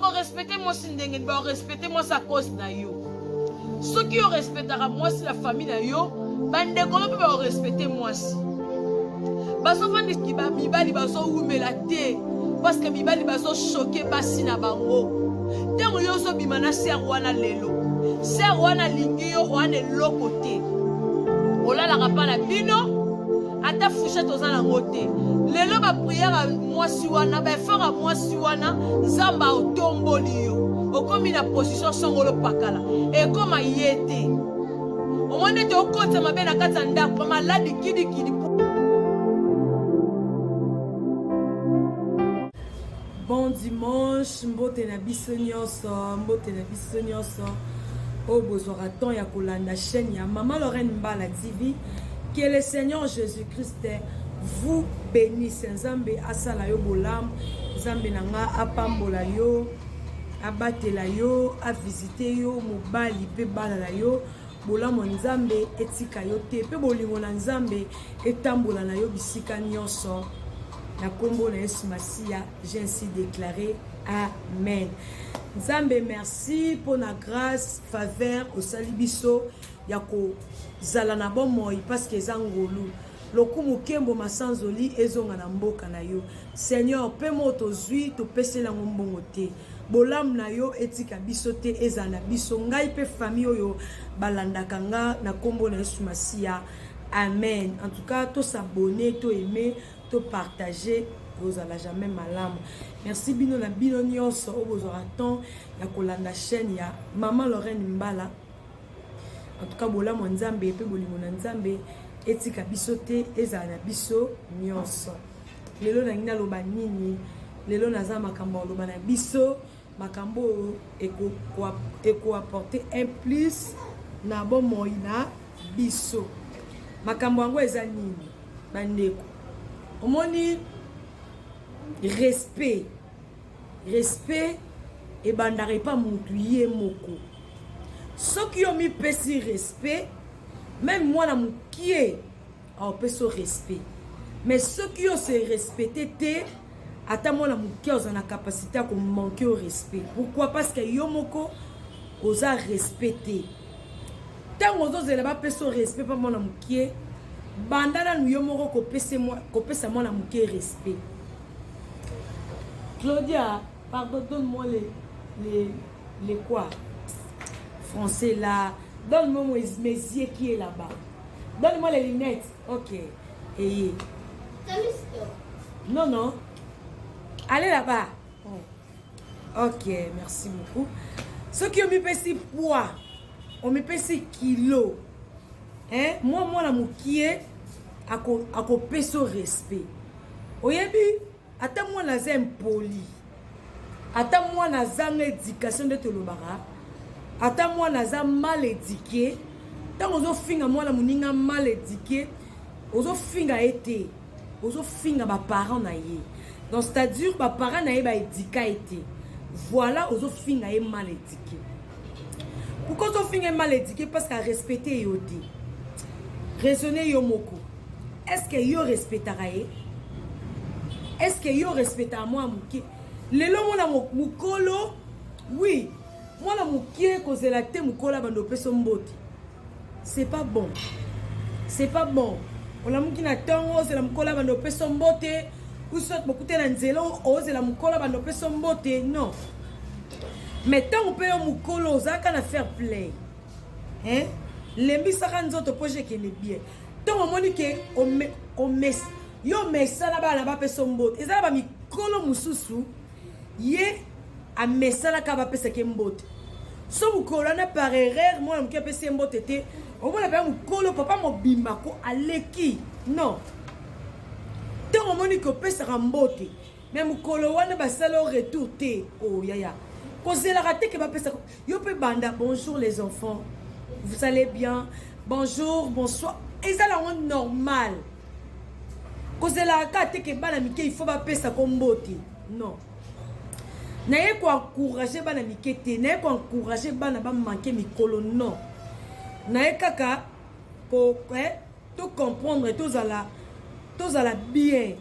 Bakorespecte mwasi ndenge nini? Bakorespecte mwasi a cause na yo. Soki yo respectaka mwasi na famille na yo, bandeko no mpe bakorespecte mwasi. Bazofandisa mibali bazowumela te parceke mibali bazochoke basi na bango. Ntango yo ozobima na ser wana lelo, ser wana alingi yo wana eloko te, olalaka mpa na bino ata fouchette oza nango te. Lelo bapriere ya mwasi wana, baeffort ya mwasi wana, Nzambe aotomboli yo, okomi na position songolo pakala, ekoma ye te. Omoni ete okotisa mabe na kati ya ndako, bamaladi kidikidi. Bon dimanche, mbote na biso nyonso, mbote na biso nyonso oyo bozwaka temps ya kolanda chaîne ya Mama Lorraine Mbala TV. Que le Seigneur Jésus-Christ vous bénisse. Nzambe asala yo bolamu, Nzambe na nga apambola yo, abatela yo, avisite yo, mobali pe bana na yo. Bolamu ya Nzambe etika yo te, pe bolingo na Nzambe etambola na yo bisika nyonso. Na kombo na Yesu Masiya, j'ai ainsi déclaré. Amen. Nzambe merci pour na grâce, faveur osali biso ya kozala na bomoi parce que eza ngolu. Lokumu kembo masanzoli ezonga na mboka na yo. Seigneur, pe mo tozwi topeseli yango mbongo te. Bolamu na yo etika biso te, ezala na biso ngai pe famille oyo balandaka nga na kombo na Yesu Masiya. Amen. En tout cas, to s'abonner, to aimer, to partager, bozala jamais malamu. Merci bino na bino nyonso oyo bozwaka temps ya kolanda chaîne ya Maman Lorraine Mbala. En tout cas, bolamu ya Nzambe pe bolingo na Nzambe etika biso te, ezala na biso nyonso. Lelo nangi naloba nini? Lelo naza makambo ya koloba na biso, makambo oyo ekoapporter un plus na bomoi na biso. Makambo yango eza nini bandeko? Omoni respect, respect ebandaka epa mutu ye moko. Soki yo mipesi respect, meme mwana mokie aopesa yo respect. Mais soki yo se respecte te, ata mwana moke oza na capacité ya komanke yo respect. Pourquoi? Parce que yo moko oza respect te. Ntango ozozela bapesa yo respect mpa mwana moke, banda nanu yo moko kopesa mwana moke respect. Claudia, pardon, donne-moi les quoi? Français là. Donne-moi mes yeux qui est là-bas. Donne-moi les lunettes. Ok. Eye. Non, non. Allez là-bas. Oh. Ok, merci beaucoup. Soki omipesi poids, omipesi kilo, hein? Moi, mwana mokie akopesa respect. Oyebi, ata mwana aza impoli, ata mwana azanga éducation nde tolobaka, ata mwana aza mal éduqué, ntango ozofinga mwana moninga mal éduqué, ozofinga ye te, ozofinga ba parents na ye. Donc c'est-à-dire ba parents na ye ba éduquer ye te. Voilà, ozofinga ye mal éduqué. Pourquoi ozofinga ye mal éduqué? Parce que respecter yo te. Raisonner yo moko. Est-ce que yo respectaka ye? Est-ce que yo respectaka mwana moke? Lelo mwana mokolo, oui, mwana moke kozela te mokolo abanda opesa mbote. C'est pas bon. C'est pas bon. Olamuki na ntongo ozela mokolo abanda opesa mbote, ou soit bokute na nzela ozela mokolo abanda opesa mbote, non. Mais ntango mpe yo mokolo ozalaka na fair play, hein? Lembisaka nzoto mpo ekende bien. Ntango omoni ke yo omesana bana bapesa mbote, eza na bamikolo mosusu ye amesanaka bapesaki ye mbote. So mokolo wana par erreur mwana moke apesi ye mbote te, omona mpenza mokolo papa mobimba ko aleki. Non, ntango omoni ke opesaka mbote mais mokolo wana basala yo retour te, oh yaya, kozelaka te ke bapesaka yo mpe banda bonjour les enfants, vous allez bien, bonjour, bonsoir, eza nango normal. Kozelaka kaka te ke bana mike il faut bapesa ko mbote, non. Naye koencourage bana mike te, naye koencourage bana bamanke mikolo, non. Naye kaka ko to comprendre, tozala bien,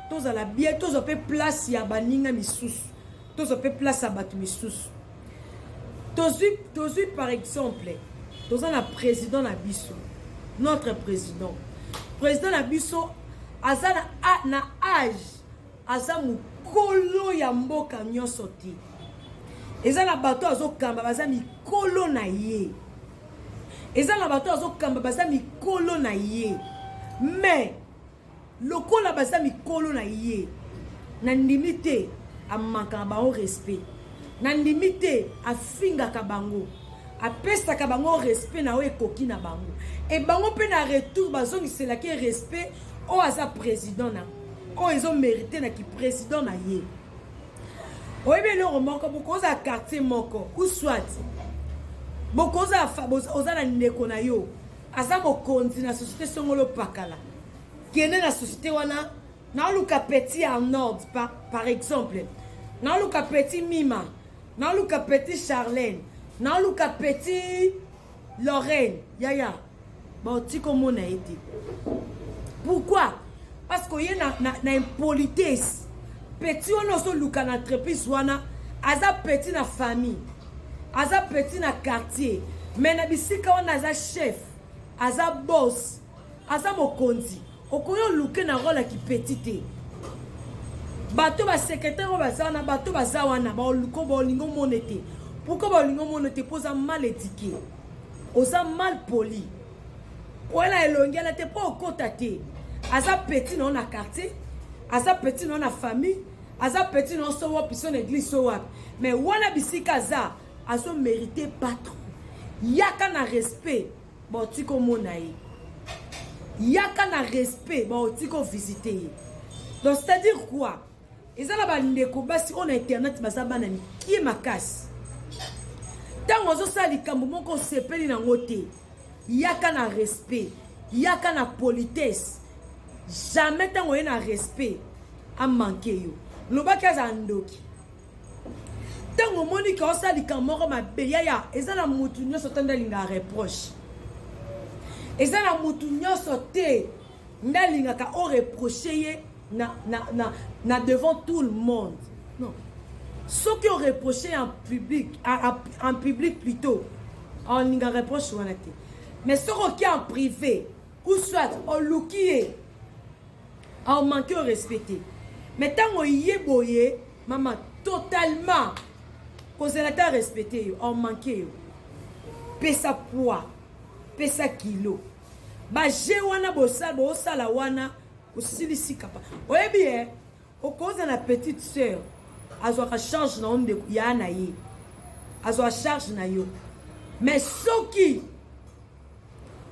tozala bien, tozwa mpe place ya baninga misusu. Tozwa mpe place ya bato misusu. Tozwi, tozwi par exemple, toza na président na biso, notre président. Président na biso aza na, na âge, aza mokolo ya mboka nyonso te. Eza na bato azokamba baza mikolo na ye. Eza na bato azokamba baza mikolo na ye. Mais Lokola baza mikolo na ye, na ndimi te a mankaka bango respect. Na ndimi te afingaka bango. Apesaka bango respect na oyo ekoki na bango. Et bango pe na retour bazongiselaki ye respect oyo aza president na oyo ezo merite na ki president na ye. Oyebi eloko moko, bokozala quartier moko ou soit bokozala oza na ndeko na yo aza mokonzi na société songolo pakala kende na société wana naoluka petit Arnold par, par exemple naoluka petit Mima naoluka petit Charlène naoluka petit Lorraine yaya baotika omona ye te pourquoi parce que oye na, na, na impolitesse petit wana ozoluka na entreprise wana aza petit na famille aza petit na quartier mais na bisika wana aza chef aza boss aza mokonzi okoki oluke na role ya kipeti te bato basecretaire oyo baza wana bato baza wana baoluko baolingi omona te pourkui baolingi omona te mpo oza mal éduqué oza mal poli oyela elongi wana te mpo okota te aza petit na yo na quartier aza petit na yo na famille aza petit na yo so wapi so na église so wapi mais wana bisika aza azo mérite patron yaka na respect baotika omona ye yaka na respect baotika ovisite ye donc c'est à dire quoi eza na bandeko basi oyo na internet baza bana mikie makasi ntango ozosala likambo moko osepeli nango te yaka na respect yaka na politesse jamais ntango oye na respect amanke yo lobaki azala ndoki ntango omoni ke osala likambo moko mabe yaya eza na mutu nyonso te nde alingaka reproche eza na mutu nyonso te nde alingaka oreproche ye na, na, na, na devant tout le monde non soki oreproche en public en, en public plutôt olinga reproche wana te mais soki oki en privé ou soit oluki ye aomanke orespecte mais ntango ye boye mama totalement kozela te arespecte yo aomanke yo pesa poids pesa kilo baje wana bosala bosala wana osilisi kapa oyebi ye okoza na petite sœur azwaka charge na yo ndeko ya na ye azwaka charge na yo mais soki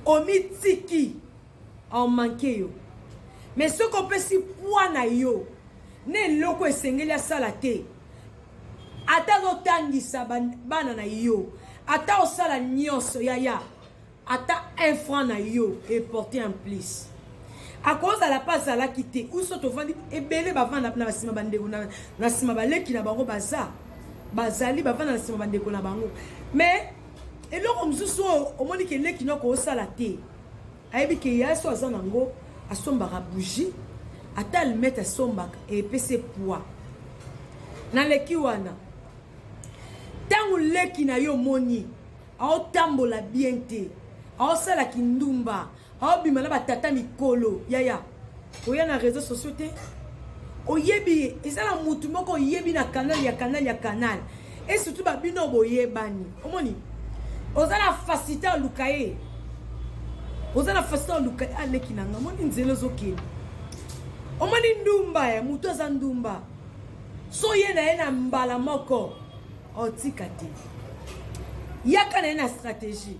omitiki aomanke yo mais soki opesi poids na yo na eloko esengeli asala te ata azotangisa bana na yo ata osala nyonso yaya ata un franc na yo eporte en plus akozala mpe azalaki te uso tovandi ebele bavanda na nsima bandeko na nsima baleki na bango baza bazali bavanda na nsima bandeko na bango mais eloko mosusu oyo omoni ke leki noko osala te ayebi ke ya so aza nango asombaka bougie ata almete asombaka epesi poids naleki wana ntango leki na yo omoni aotambola bien te aosala kindumba aobima na batata mikolo yaya oya na réseau sociaux te oyebi ye eza na mutu moko oyebi na canal ya canal ya canal e surtout babino boyebani omoni oza na facilité oluka ye oza na facilité oluka ye aleki na nga omoni nzela ozokende omoni ndumba ya motu aza ndumba so ye na ye na mbala moko otika te yaka na ye na stratégie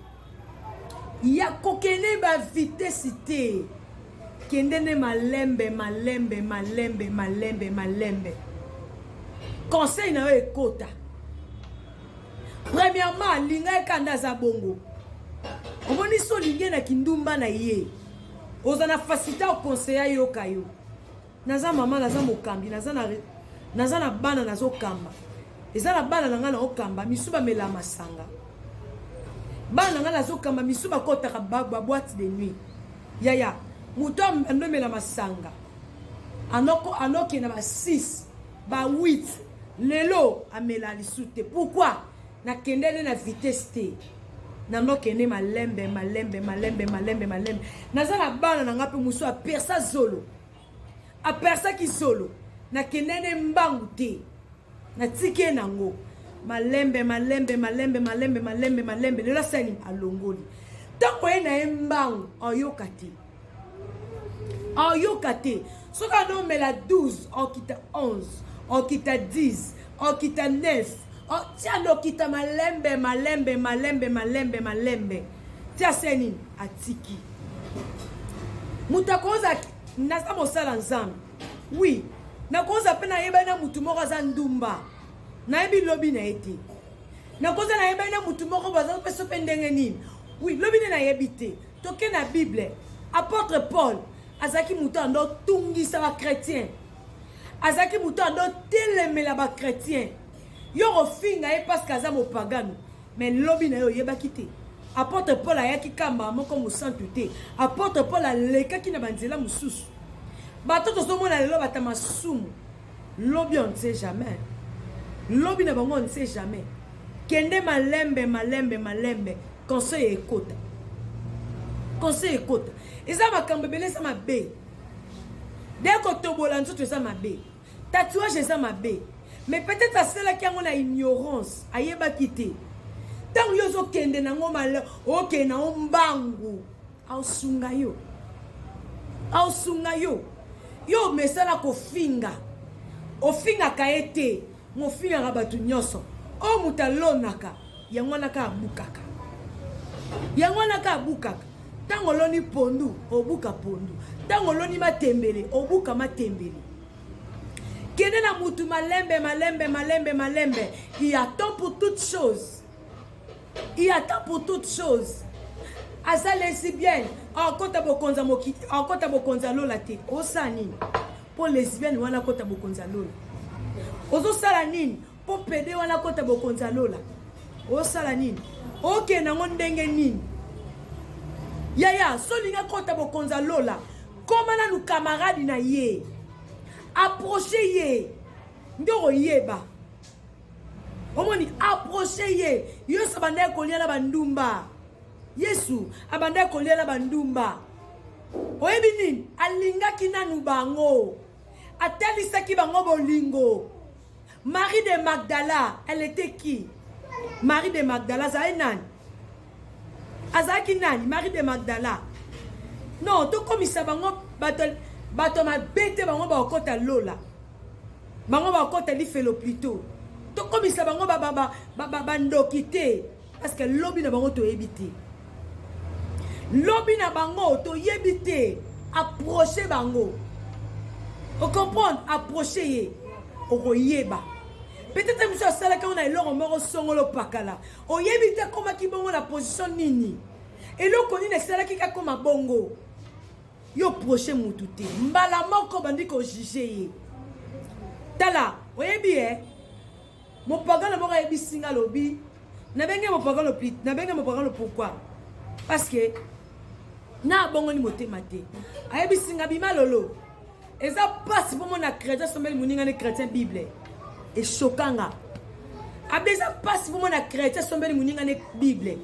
ya kokende ba vitesse te kende nde malembe malembe malembe malembe malembe conseil na yo ekota premièrement alinga ye kanda aza bongo omoni so olingi ye na kindumba na ye oza na facilité okonseya yoka yo naza mama naza mokambi naza na, naza na bana nazokamba eza na bana na ngai naokamba misu bamela masanga bana na ngai nazokamba misu bakotaka baboite de nuit yaya moto andomela masanga anokende ba 6 ba 8. Lelo amela lisusu te. Pourquoi? Nakende nde na vitesse te. Nandokende malembe malembe malembe malembe malembe. Naza na bana na nga mpe mosusu apersa zolo. Apersaki zolo. Nakende nde mbangu te. Natiki ye nango. Malembe malembe malembe malembe malembe malembe. Lelo asali nini? Alongoli. Ntango ye na ye mbangu ayoka te. Ayoka te. Soki anomela 12, okita 11, okita 10, okita 9, tia lokita malembe malembe malembe malembe malembe. Tia se nini? Atiki. Moto akoza naza mosala Nzambe. Oui, nakoza mpe nayebani na motu moko aza ndumba. Nayebi lobi na ye te. Nakoza nayebani na motu moko baza mpe so mpe ndenge nini. Oui, lobi nde nayebi te. Toke na Bible. Apôtre Paul azalaki moto ando tungisa ba chrétien. Azalaki moto ando telemela ba chrétien. Yo kofinga ye parce que aza mopagano. Mais lobi na yo oyebaki te. Apôtre Paul ayaki kamba moko mosantu te. Apôtre Paul alekaki na banzela mosusu. Bato tozomona lelo bata masumu. Lobi on ne sait jamais. Lobi na bango on ne sait jamais. Kende malembe malembe malembe conseil ekota. Conseil ekota. Eza makambo ebele eza mabe. De kotobola nzoto eza mabe. Tatouage eza mabe. Mais peut-être asalaki yango na ignorance, ayebaki te. Ntango yo ozokende nango mala, okende nango mbangu, aosunga yo. Aosunga yo. Yo omesana kofinga. Ofingaka ye te, mofingaka bato nyonso. Oyo moto alonaka, yango wana kaka abukaka. Yango wana kaka abukaka. Ntango oloni pondu, obuka pondu. Ntango oloni matembele, obuka matembele. Kende na mutu malembe malembe malembe malembe. Il y a temps pour toutes choses. Il y a temps pour toutes choses. Aza lesbienne, akota bokonzi ya mokili, akota bokonzi ya lola te. Osala nini? Po lesbienne wana akota bokonzi ya lola. Ozosala nini? Po pede wana akota bokonzi ya lola. Osala nini? Okende yango ndenge nini? Yaya, solinga akota bokonzi ya lola, koma nanu camarade na ye. Approche ye. Nde okoyeba. Omoni, approche ye. Yesu abandaki kolia na bandumba. Yesu abandaki kolia na bandumba. Oyebi nini? Alingaki nanu bango. Atalisaki bango bolingo. Marie de Magdala, elle était qui? Marie de Magdala, azalaki nani? Azalaki nani? Marie de Magdala. Non, tokomisa bango bato bato mabe te, bango bakokota lola. Bango bakokota lifelo plutôt. Tokomisa bango bandoki te, parce que lobi na bango toyebi te. Lobi na bango toyebi te. Approcher bango. O comprendre? Approcher ye. Okoyeba. Peut-être miso asalaki yango na eloko moko songolo pakala. Oyebi te akomaki bongo na position nini. Eloko nini esalaki kakoma bongo. Yo proche mutu te. Mbala moko bandi ko juger ye. Tala, oyebi eh? Mopagano moko ayebisi nga alobi, nabenge mopagano pli, nabenge mopagano pourquoi? Parce que na abongoli motema te. Ayebisi nga bima lolo. Eza pasi po mona chrétien sombeli moninga ne chrétien Bible. Eshokanga. Abe eza pasi po mona chrétien sombeli moninga ne Bible.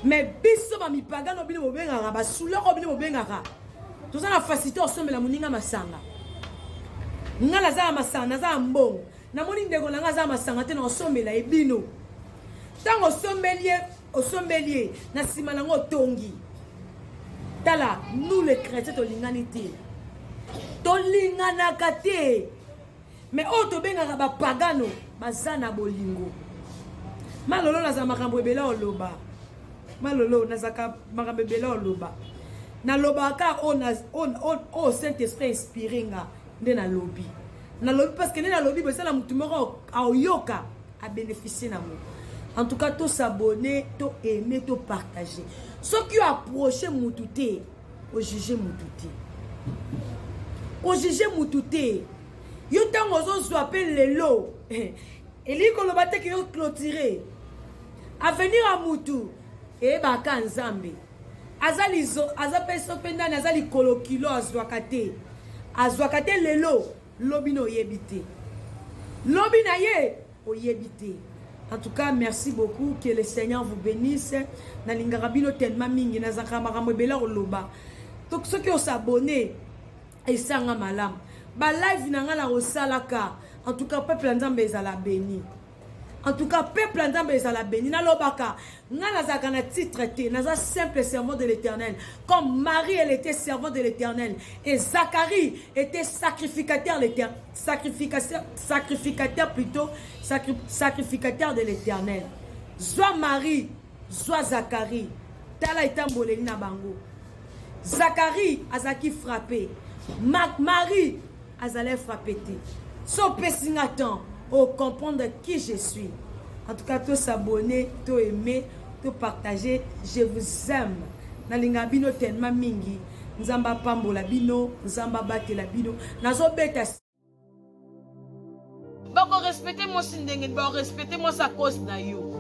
Mais biso ba mipagano bino bobengaka, ba souleur bino bobengaka. Toza na facilité osombela moninga masanga. Nga naza na masanga, naza na mbongo. Namoni ndeko na nga aza na masanga te, na osombela ye bino. Ntango osombeli ye, osombeli ye, na nsima nango otongi. Tala, nous les chrétiens tolingani te. Tolinganaka te. Mais oyo tobengaka ba pagano baza na bolingo. Malolo naza makambo ebele oloba. Malolo nazaka makambo ebele oloba. Nalobaka oyo Saint-Esprit inspiré nga nde nalobi. Nalobi parce que nde nalobi bosala mutu moko aoyoka a bénéficier nango. En tout cas, to s'abonner, to aimer, to partager. Soki yo approcher mutu te, o juger mutu te. O juger mutu te. Yo ntango ozozwa mpe lelo elingi koloba te ke yo clôturer avenir ya mutu eyebaka Nzambe. Aza lizo, aza pe so pe nani, aza likolo kilo azwaka te. Azwaka te lelo, lobi na oyebi te. Lobi na ye oyebi te. En tout cas, merci beaucoup. Que le Seigneur vous bénisse. Nalingaka bino tellement mingi. Nazaka makambo ebele koloba. Donc soki osabonner esanga malamu. Ba live na nga na kosalaka. En tout cas, peuple ya Nzambe ezala béni. En tout cas, peuple ya Nzambe ezala béni. Nalobaka, nga nazalaka na titre te, naza simple servant de l'Éternel. Comme Marie, elle était servante de l'Éternel. Et Zacharie était sacrificateur, l'éternel, sacrificateur, sacrificateur plutôt, sacri, sacrificateur de l'Éternel. Zwa Marie, zwa Zacharie. Tala etamboleli na bango. Zacharie azalaki frappé. Ma, Marie azalaki frappé te. So opesi nga temps, o comprendre qui je suis. En tout cas, to s'abonner, to aimer, to partager. Je vous aime. Nalinga bino tellement mingi. Nzambe apambola bino, Nzambe abatela bino. Nazobeta Bakorespecte mwasi ndenge nini? Bakorespecte mwasi a cause na yo.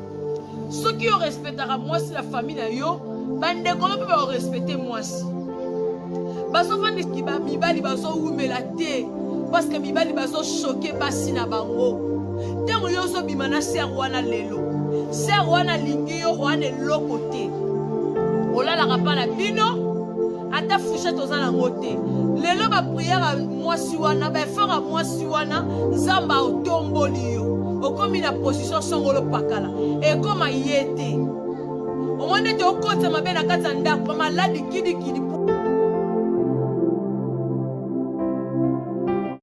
Soki yo respectaka mwasi na famille na yo, bandeko no mpe bakorespecte mwasi. Bazofandisa mibali bazowumela te parce que mibali bazochoke basi na bango. Ntango yo ozobima na sere wana lelo, sere wana alingi yo wana eloko te, olalaka mpa na bino ata fourchette oza nango te. Lelo bapriere ya mwasi wana, baeffort ya mwasi wana, Nzambe aotomboli yo, okomi na position songolo pakala, ekoma ye te. Omoni ete okotisa mabe na kati ya ndako, bamaladi kidikidi.